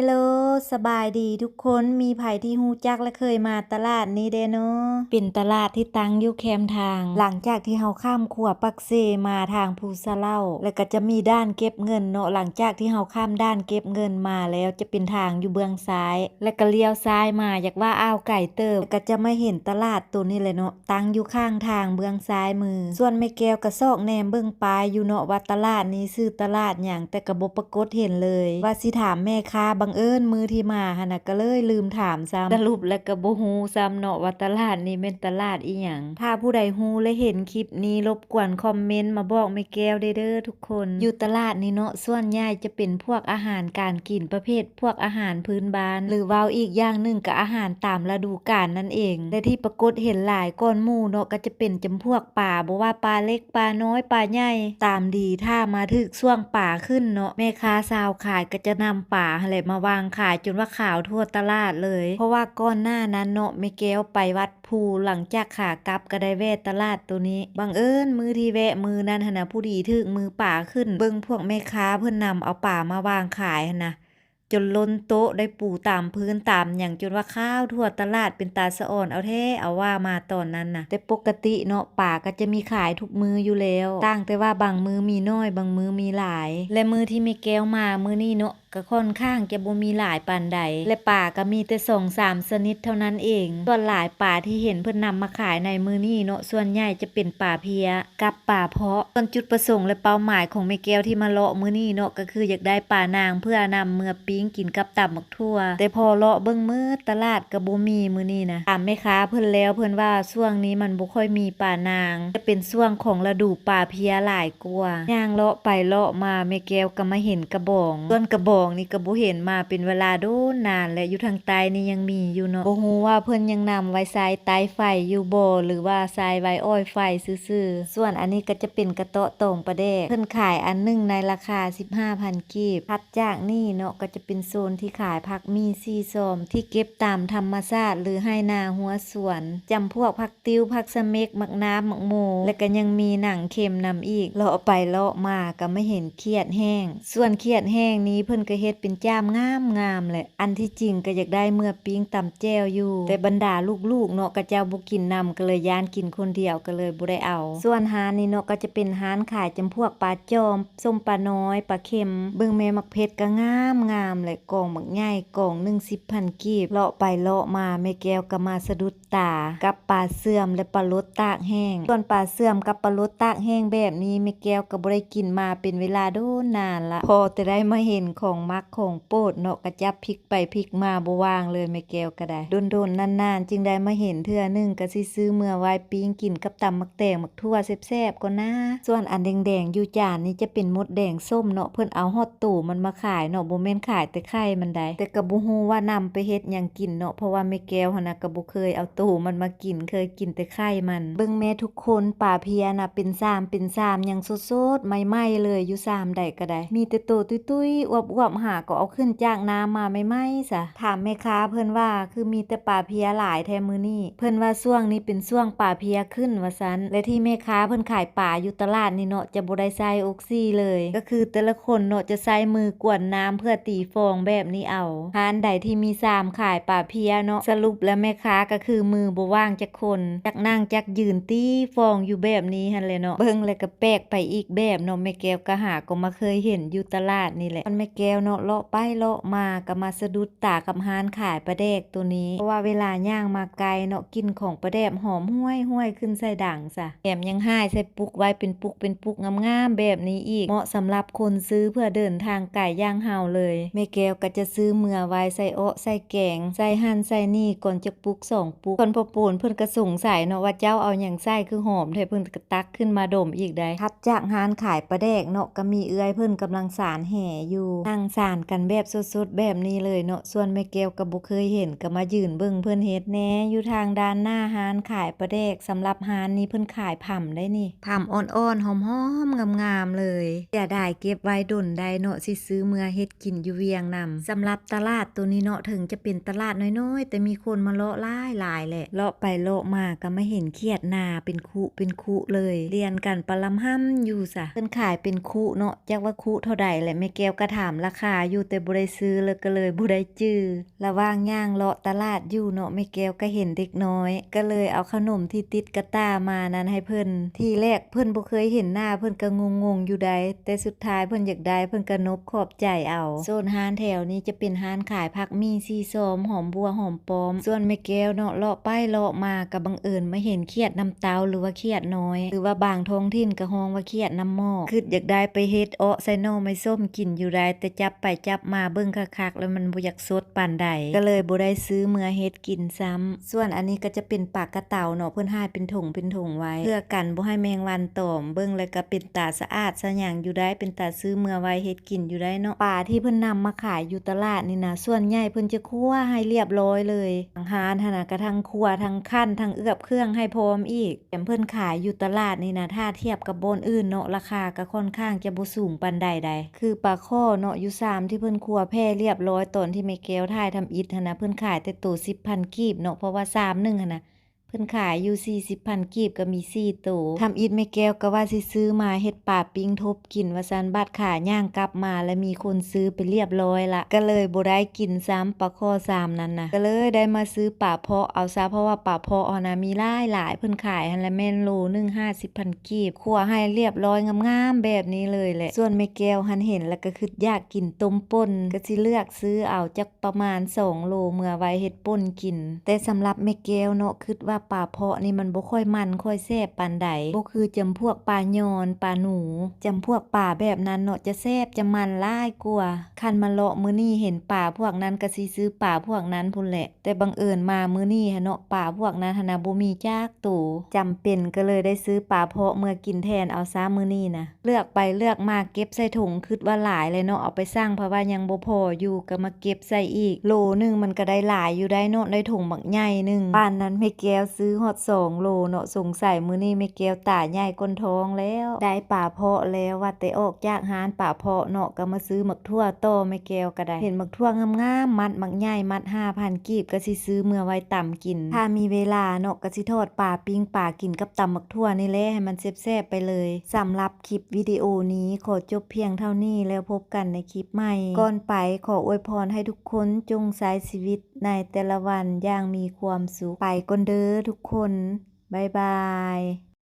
ໂລ ສະບາຍດີທຸກຄົນ, ມີໃຜທີ່ຮູ້ຈັກ ແລະ ເຄີຍມາຕະຫຼາດນີ້ແດ່ເນາະ? ເປັນຕະຫຼາດທີ່ຕັ້ງຢູ່ແຄມທາງ. ຫຼັງຈາກທີ່ເຮົາຂ້າມຂົວປາກເຊມາທາງພູສະເຫຼົ້າ ແລ້ວກໍຈະມີດ່ານເກັບເງິນເນາະ. ຫຼັງຈາກທີ່ເຮົາຂ້າມດ່ານເກັບເງິນມາແລ້ວ ຈະເປັນທາງຢູ່ເບື້ອງຊ້າຍ ແລ້ວກໍລ້ຽວຊ້າຍມາ ຢາກວ່າອ້າວໄກເຕີບ ແລ້ວກໍຈະມາເຫັນຕະຫຼາດໂຕນີ້ແຫຼະເນາະ. ຕັ້ງຢູ່ຂ້າງທາງເບື້ອງຊ້າຍມື. ສ່ວນແມ່ແກ້ວກໍຊອກແນມເບິ່ງປ້າຍຢູ່ເນາະ ວ່າຕະຫຼາດນີ້ຊື່ຕະຫຼາດຫຍັງ, ແຕ່ກໍບໍ່ປາກົດເຫັນເລີຍ. ວ່າຊິຖາມແມ່ຄ້າ, ບັງເອີນມື້ທີ່ມາຫັ້ນນະ ກໍເລີຍລືມຖາມຊ້ຳ. ສະຫຼຸບແລ້ວກໍບໍ່ຮູ້ຊ້ຳເນາະ ວ່າຕະຫຼາດນີ້ແມ່ນຕະຫຼາດອີ່ຫຍັງ. ຖ້າຜູ້ໃດຮູ້ ແລະ ເຫັນຄລິບນີ້ ລົບກວນຄອມເມັນມາບອກແມ່ແກ້ວແດ່ເດີທຸກຄົນ. ຢູ່ຕະຫຼາດນີ້ເນາະ ສ່ວນໃຫຍ່ຈະເປັນພວກອາຫານການກິນປະເພດ ພວກອາຫານພື້ນບ້ານ ຫຼືເວົ້າອີກຢ່າງໜຶ່ງກໍອາຫານຕາມລະດູການນັ້ນເອງ. ແລະທີ່ປາກົດເຫັນຫຼາຍກ່ອນໝູ່ເນາະ ກໍຈະເປັນຈຳພວກປາ, ບໍ່ວ່າປາເລັກ, ປານ້ອຍ, ປາໃຫຍ່. ຕາມດີຖ້າມາຖືກຊ່ວງປາຂຶ້ນເນາະ, ແມ່ຄ້າຊາວຂາຍກໍຈະນຳປາຫັ້ນແຫຼະມາວາງຂາຍຈົນວ່າຂາວທົ່ວຕະຫຼາດເລີຍ. ເພາະວ່າກ່ອນໜ້ານັ້ນເນາະ ແມ່ແກ້ວໄປວັດພູ, ຫຼັງຈາກຂາກັບກໍໄດ້ແວ່ຕະຫຼາດໂຕນີ້. ບັງເອີນມື້ທີ່ແວ່ມື້ນັ້ນຫັ້ນນະ ພໍດີຖືກມືປາຂຶ້ນ, ເບິ່ງພວກແມ່ຄ້າເພິ່ນນຳເອົາປາມາວາງຂາຍຫັ້ນນະ ຈົນລົ້ນໂຕະ ໄດ້ປູຕາມພື້ນຕາມຫຍັງ ຈົນວ່າຂາວທົ່ວຕະຫຼາດ ເປັນຕາສະອອນເອົາແທ້ເອົາວ່າມາຕອນນັ້ນນະ. ແຕ່ປົກກະຕິເນາະ ປາກໍຈະມີຂາຍທຸກມື້ຢູ່ແລ້ວ, ຕ່າງແຕ່ວ່າບາງມື້ມີໜ້ອຍ ບາງມື້ມີຫຼາຍ. ແລະມື້ທີ່ແມ່ແກ້ວມາມື້ນີ້ເນາະ ກໍຂ້ອນຂ້າງຈະບໍ່ມີຫຼາຍປານໃດ ແລະປາກໍມີແຕ່ສອງສາມຊະນິດເທົ່ານັ້ນເອງ. ສ່ວນຫຼາຍປາທີ່ເຫັນເພິ່ນນຳມາຂາຍໃນມື້ນີ້ເນາະ ສ່ວນໃຫຍ່ຈະເປັນປາເພຍ ກັບປາເພາະ. ສ່ວນຈຸດປະສົງ ແລະ ເປົ້າໝາຍຂອງແມ່ແກ້ວທີ່ມາເລາະມື້ນີ້ເນາະ ກໍຄືຢາກໄດ້ປານາງເພື່ອນຳເມືອປີ້ງກິນກັບຕຳໝາກຖົ່ວ. ແຕ່ພໍເລາະເບິ່ງໝົດຕະຫຼາດກໍບໍ່ມີມື້ນີ້ນະ. ຖາມແມ່ຄ້າເພິ່ນແລ້ວ ເພິ່ນວ່າຊ່ວງນີ້ມັນບໍ່ຄ່ອຍມີປານາງ, ຈະເປັນຊ່ວງຂອງລະດູປາເພຍຫຼາຍກວ່າ. ຍ່າງເລາະໄປເລາະມາ ແມ່ແກ້ວກໍມາເຫັນກະບອງ. ສ່ວນກະບອງນີ້ກໍບໍ່ເຫັນມາເປັນເວລາດົນນານແລ້ວ, ຢູ່ທາງໃຕ້ນີ້ຍັງມີຢູ່ເນາະ. ບໍ່ຮູ້ວ່າເພິ່ນຍັງນຳໄວ້ໃຊ້ໄຕ້ໄຟຢູ່ບໍ່ ຫຼືວ່າໃຊ້ໄວ້ອ້ອຍໄຟຊື່ໆ. ສ່ວນອັນນີ້ກໍຈະເປັນກະເຕາະຕອງປາແດກ, ເພິ່ນຂາຍອັນໜຶ່ງໃນລາຄາສິບຫ້າພັນກີບ. ຖັດຈາກນີ້ເນາະ ກໍຈະເປັນໂຊນທີ່ຂາຍຜັກໝີ່ສີ່ຊອມ ທີ່ເກັບຕາມທຳມະຊາດ ຫຼືໄຮ່ນາຮົ້ວສວນ, ຈຳພວກຜັກ ຕິວ, ຜັກສະເໝັກ, ໝາກນາບ, ໝາກໂມ ແລະກໍຍັງມີໜັງເຂັມນຳອີກ. ເລາະໄປເລາະມາກໍມາເຫັນຂຽດແຫ້ງ. ສ່ວນຂຽດແຫ້ງນີ້ເພິ່ນກໍເຮັດເປັນຈ້າມງາມໆແຫຼະ. ອັນທີ່ຈິງກໍຢາກໄດ້ເມືອປີ້ງຕຳແຈ່ວຢູ່, ແຕ່ບັນດາລູກໆເນາະ ເຂົາເຈົ້າບໍ່ກິນນຳ ກໍເລີຍຢ້ານກິນຄົນດຽວ ກໍເລີຍບໍ່ໄດ້ເອົາ. ສ່ວນຮ້ານນີ້ເນາະ ກໍຈະເປັນຮ້ານຂາຍຈຳພວກປາຈອມ, ສົ້ມປານ້ອຍ, ປາເຄັມ. ເບິ່ງແມ່ໝາກເຜັດກໍງາມໆແຫຼະ, ກອງບັກໃຫຍ່, ກອງໜຶ່ງສິບພັນກີບ. ເລາະໄປເລາະມາ ແມ່ແກ້ວກໍມາສະດຸດ ຕາກັບປາເຊື່ອມ ແລະ ປາລົດຕາກແຫ້ງ. ສ່ວນປາເຊື່ອມກັບປາລົດຕາກແຫ້ງແບບນີ້ ແມ່ແກ້ວກໍບໍ່ໄດ້ກິນມາເປັນເວລາດົນນານລະ. ພໍແຕ່ໄດ້ມາເຫັນຂອງມັກຂອງໂປດເນາະ, ກະຈັບພິກໄປພິກມາບໍ່ວ່າງເລີຍ ແມ່ແກ້ວກໍໄດ້. ດົນໆນານໆຈຶ່ງໄດ້ມາເຫັນເທື່ອໜຶ່ງ, ກະຊິຊື້ເມືອໄວ້ປີ້ງກິນກັບຕຳໝາກແຕງ ຖົ່ວແຊບໆກ່ອນນາ. ສ່ວນອັນແດງໆຢູ່ຈານນີ້ຈະເປັນມົດແດງສົ້ມເນາະ, ເພິ່ນເອົາຮອດໂຕມັນມາຂາຍເນາະ, ບໍ່ແມ່ນຂາຍແຕ່ໄຂ່ມັນໃດ. ແຕ່ກໍບໍ່ຮູ້ວ່ານຳໄປເຮັດຫຍັງກິນເນາະ, ເພາະວ່າແມ່ແກ້ວຫັ້ນນະກໍບໍ່ເຄີຍເອົາໂຕມັນມາກິນ, ເຄີຍກິນແຕ່ໄຂ່ມັນ. ເບິ່ງແມ້ທຸກຄົນ, ປາເພຍນະເປັນຊາມເປັນຊາມ, ຍັງສົດໆໃໝ່ໆເລີຍ, ຢູ່ຊາມໃດກໍໄດ້. ມີແຕ່ໂຕຕຸ້ຍໆອວບໆ, ຫາກໍເອົາຂຶ້ນຈາກນ້ຳມາໃໝ່ໆຊະ. ຖາມແມ່ຄ້າເພິ່ນວ່າ ຄືມີແຕ່ປາເພຍຫຼາຍແທ້ມື້ນີ້? ເພິ່ນວ່າຊ່ວງນີ້ເປັນຊ່ວງປາເພຍຂຶ້ນວ່າຊັ້ນ. ແລະທີ່ແມ່ຄ້າເພິ່ນຂາຍປາຢູ່ຕະຫຼາດນີ້ເນາະ ຈະບໍ່ໄດ້ໃຊ້ອົກຊີເລີຍ, ກໍຄືແຕ່ລະຄົນເນາະຈະໃຊ້ມືກວນນ້ຳເພື່ອຕີຟອງແບບນີ້ເອົາ. ຮ້ານໃດທີ່ມີຊາມຂາຍປາເພຍເນາະ, ສະຫຼຸບແລ້ວແມ່ຄ້າກໍຄືມືບໍ່ວ່າງຈັກຄົນ, ຈັກນັ່ງຈັກຢືນຕີຟອງຢູ່ແບບນີ້ຫັ້ນແຫຼະເນາະ. ເບິ່ງແລ້ວກໍແປກໄປອີກແບບເນາະ, ແມ່ແກ້ວກໍຫາກໍມາເຄີຍເຫັນຢູ່ຕະຫຼາດນີ້ແຫຼະ. ສ່ວນແມ່ແກ້ວເນາະ ເລາະໄປເລາະມາກໍມາສະດຸດ ຕາກັບຮ້ານຂາຍປາແດກໂຕນີ້, ເພາະວ່າເວລາຍ່າງມາໃກ້ເນາະ ກິ່ນຂອງປາແດກຫອມຫວຍໆຂຶ້ນໃສ່ດັງຊະ, ແຖມຍັງຫ້າຍໃສ່ປຸກໄວ້ເປັນປຸກເປັນປຸກງາມໆແບບນີ້ອີກ, ເໝາະສຳລັບຄົນຊື້ເພື່ອເດີນທາງໄກຢ່າງເຮົາເລີຍ. ແມ່ແກ້ວກໍຈະຊື້ເມືອໄວ້ໃສ່ເອາະໃສ່ແກງ, ໃສ່ຫັ້ນໃສ່ນີ້ກ່ອນຈັກປຸກສອງປຸກ. ສ່ວນພໍ່ໂປນເພິ່ນກໍສົງໄສເນາະວ່າ ເຈົ້າເອົາຫຍັງໃສ່ຄືຫອມແທ້, ເພິ່ນກໍຕັກຂຶ້ນມາດົມອີກໄດ໋. ຈາກຮ້ານຂາຍປາແດກເນາະ ກໍມີເອື້ອຍເພິ່ນກຳລັງສານແຫຢູ່, ນັ່ງສານກັນແບບສົດໆແບບນີ້ເລີຍເນາະ. ສ່ວນແມ່ແກ້ວກໍບໍ່ເຄີຍເຫັນ, ກໍມາຢືນເບິ່ງເພິ່ນເຮັດແດ່. ຢູ່ທາງດ້ານໜ້າຮ້ານຂາຍປາແດກ, ສຳລັບຮ້ານນີ້ເພິ່ນຂາຍຜຳໄດ໋ນີ້, ຜຳອ່ອນໆ ຫອມໆ ງາມໆເລີຍ. ເສຍດາຍເກັບໄວ້ດົນໄດ້ເນາະ, ຊິຊື້ເມືອເຮັດ ກິນຢູ່ວຽງນຳ. ສຳລັບຕະຫຼາດໂຕນີ້ເນາະ ເຖິງຈະເປັນຕະຫຼາດນ້ອຍໆ ແຕ່ມີຄົນມາເລາະຫຼາຍໆແຫຼະ. ເລາະໄປເລາະມາກໍມາເຫັນຂຽດນາເປັນຄຸເປັນຄຸເລີຍ, ລຽນກັນປະລຳຫຳຢູ່ຊະ. ເພິ່ນຂາຍເປັນຄຸເນາະ, ຈັກວ່າຄຸເທົ່າໃດແຫຼະ, ແມ່ແກ້ວກໍຖາມລາ ຂາຢູ່ ແຕ່ບໍ່ໄດ້ຊື້ ແລ້ວກໍເລີຍບໍ່ໄດ້ຈື່. ລະຫວ່າງຍ່າງເລາະຕະຫຼາດຢູ່ເນາະ ແມ່ແກ້ວກໍເຫັນເດັກນ້ອຍ ກໍເລີຍເອົາຂະໜົມທີ່ຕິດກະຕ່າມານັ້ນໃຫ້ເພິ່ນ. ທີແລກເພິ່ນບໍ່ເຄີຍເຫັນໜ້າ ເພິ່ນກໍງົງໆຢູ່ໃດ ແຕ່ສຸດທ້າຍເພິ່ນຢາກໄດ້ ເພິ່ນກໍນົບຂອບໃຈເອົາ. ໂຊນຮ້ານແຖວນີ້ຈະເປັນຮ້ານຂາຍຜັກໝີ່ ສີຊອມ ຫອມບົ່ວ ຫອມປ້ອມ. ສ່ວນແມ່ແກ້ວເນາະ ເລາະໄປເລາະມາກໍບັງເອີນມາເຫັນຂຽດນ້ຳເຕົ້າ ຫຼືວ່າຂຽດນ້ອຍ ຫຼືວ່າບາງທ້ອງຖິ່ນກໍຮ້ອງວ່າຂຽດນ້ຳໝອກ. ຄິດຢາກໄດ້ໄປເຮັດເອາະໃສ່ໜໍ່ໄມ້ສົ້ມກິນຢູ່ໃດ ແຕ່ຈັບໄປຈັບມາເບິ່ງຄັກໆ ແລ້ວມັນບໍ່ຢາກສົດປານໃດ ກໍເລີຍບໍ່ໄດ້ຊື້ເມືອເຮັດກິນຊ້ຳ. ສ່ວນອັນນີ້ກໍຈະເປັນປາກະເຕົາເນາະ ເພິ່ນຫາຍເປັນຖົງເປັນຖົງໄວ້ ເພື່ອກັນບໍ່ໃຫ້ແມງວັນຕອມ. ເບິ່ງແລ້ວກໍເປັນຕາສະອາດສະຫຍັງຢູ່ໃດ ເປັນຕາຊື້ເມືອໄວ້ເຮັດກິນຢູ່ໃດເນາະ. ປາທີ່ເພິ່ນນຳມາຂາຍຢູ່ຕະຫຼາດນີ້ນະ ສ່ວນໃຫຍ່ເພິ່ນຈະຄົວໃຫ້ລຽບລ້ອຍເລີຍ. ທາງຮ້ານຫັ້ນນະ ກະທັງຄົວ ທັງຄັ້ນ ທັງເອືອບເຄື່ອງໃຫ້ພ້ອມອີກ. ແຖມເພິ່ນຂາຍຢູ່ຕະຫຼາດນີ້ນະ ຖ້າທຽບກັບບ່ອນອື່ນເນາະ ລາຄາກໍຄ່ອນຂ້າງຈະບໍ່ສູງປານໃດໃດ. ຄືປາຄໍ່ເນາະ ຢູ່ຊາມທີ່ເພິ່ນຄົວແຜ່ລຽບລ້ອຍ ຕອນທີ່ແມ່ແກ້ວຖ່າຍທຳອິດຫັ້ນນະ ເພິ່ນຂາຍແຕ່ໂຕສິບພັນກີບເນາະ ເພາະວ່າຊາມໜຶ່ງຫັ້ນນະ ເພິ່ນຂາຍຢູ່ສີ່ສິບພັນກີບ ກໍມີສີ່ໂຕ. ທຳອິດແມ່ແກ້ວກໍວ່າຊິຊື້ມາເຮັດປາປີ້ງທົບກິນວ່າຊັ້ນ ບາດຂາຍ່າງກັບມາ ແລະມີຄົນຊື້ໄປລຽບລ້ອຍລະ ກໍເລີຍບໍ່ໄດ້ກິນຊ້ຳ ປາຄໍ່ຊາມນັ້ນນະ. ກໍເລີຍໄດ້ມາຊື້ປາເພາະເອົາຊະ ເພາະວ່າປາເພາະຫັ້ນນະມີຫຼາຍໆ ເພິ່ນຂາຍຫັ້ນລະແມ່ນໂລໜຶ່ງຫ້າສິບພັນກີບ ຄົວໃຫ້ລຽບລ້ອຍງາມໆແບບນີ້ເລີຍແຫຼະ. ສ່ວນແມ່ແກ້ວຫັ້ນເຫັນແລ້ວກໍຄິດຢາກກິນຕົ້ມປົ່ນ ກໍຊິເລືອກຊື້ເອົາຈັກປະມານສອງໂລ ເມືອໄວ້ເຮັດປົ່ນກິນ. ແຕ່ສຳລັບແມ່ແກ້ວເນາະ ຄິດວ່າປາເພາະນີ້ມັນບໍ່ຄ່ອຍມັນຄ່ອຍແຊບປານໃດ ບໍ່ຄືຈຳພວກປາຍອນ ປາໜູ ຈຳພວກປາແບບນັ້ນເນາະ ຈະແຊບຈະມັນຫຼາຍກວ່າ. ຄັນມາເລາະມື້ນີ້ເຫັນປາພວກນັ້ນ ກໍຊິຊື້ປາພວກນັ້ນພຸ້ນແຫຼະ. ແຕ່ບັງເອີນມາມື້ນີ້ຫັ້ນເນາະ ປາພວກນັ້ນຫັ້ນນະບໍ່ມີຈັກໂຕ. ຈຳເປັນກໍເລີຍໄດ້ຊື້ປາເພາະເມືອກິນແທນເອົາຊະມື້ນີ້ນະ. ເລືອກໄປເລືອກມາເກັບໃສ່ຖົງ ຄິດວ່າຫຼາຍແຫຼະເນາະ ເອົາໄປຊັ່ງ ເພາະວ່າຍັງບໍ່ພໍຢູ່ ກໍມາເກັບໃສ່ອີກ. ໂລໜຶ່ງມັນກໍໄດ້ຫຼາຍຢູ່ໄດ໋ເນາະ ໄດ້ຖົງບັກໃຫຍ່ໜຶ່ງ. ປານນັ້ນແມ່ແກ້ວຊື້ຮອດສອງໂລເນາະ. ສົງໄສມື້ນີ້ແມ່ແກ້ວຕາໃຫຍ່ກົ້ນທ້ອງແລ້ວ. ໄດ້ປາເພາະແລ້ວ ວ່າແຕ່ອອກຈາກຮ້ານປາເພາະເນາະ ກໍມາຊື້ໝາກຖົ່ວຕໍ່. ແມ່ແກ້ວກໍໄດ້ເຫັນໝາກຖົ່ວງາມໆ ມັດບັກໃຫຍ່ ມັດຫ້າພັນກີບ ກໍຊິຊື້ເມືອໄວ້ຕຳກິນ. ຖ້າມີເວລາເນາະ ກໍຊິທອດປາ ປີ້ງປາ ກິນກັບຕຳໝາກຖົ່ວນີ້ແຫຼະ ໃຫ້ມັນແຊບໆໄປເລີຍ. ສຳລັບຄລິບວິດີໂອນີ້ຂໍຈົບພຽງເທົ່ານີ້ ແລ້ວພົບກັນໃນຄລິບໃໝ່. ກ່ອນໄປ ຂໍອວຍພອນໃຫ້ທຸກຄົນຈົ່ງໃຊ້ຊີວິດໃນແຕ່ລະວັນຢ່າງມີຄວາມສຸກ. ໄປກ່ອນເດີທຸກຄົນ. ບາຍບາຍ.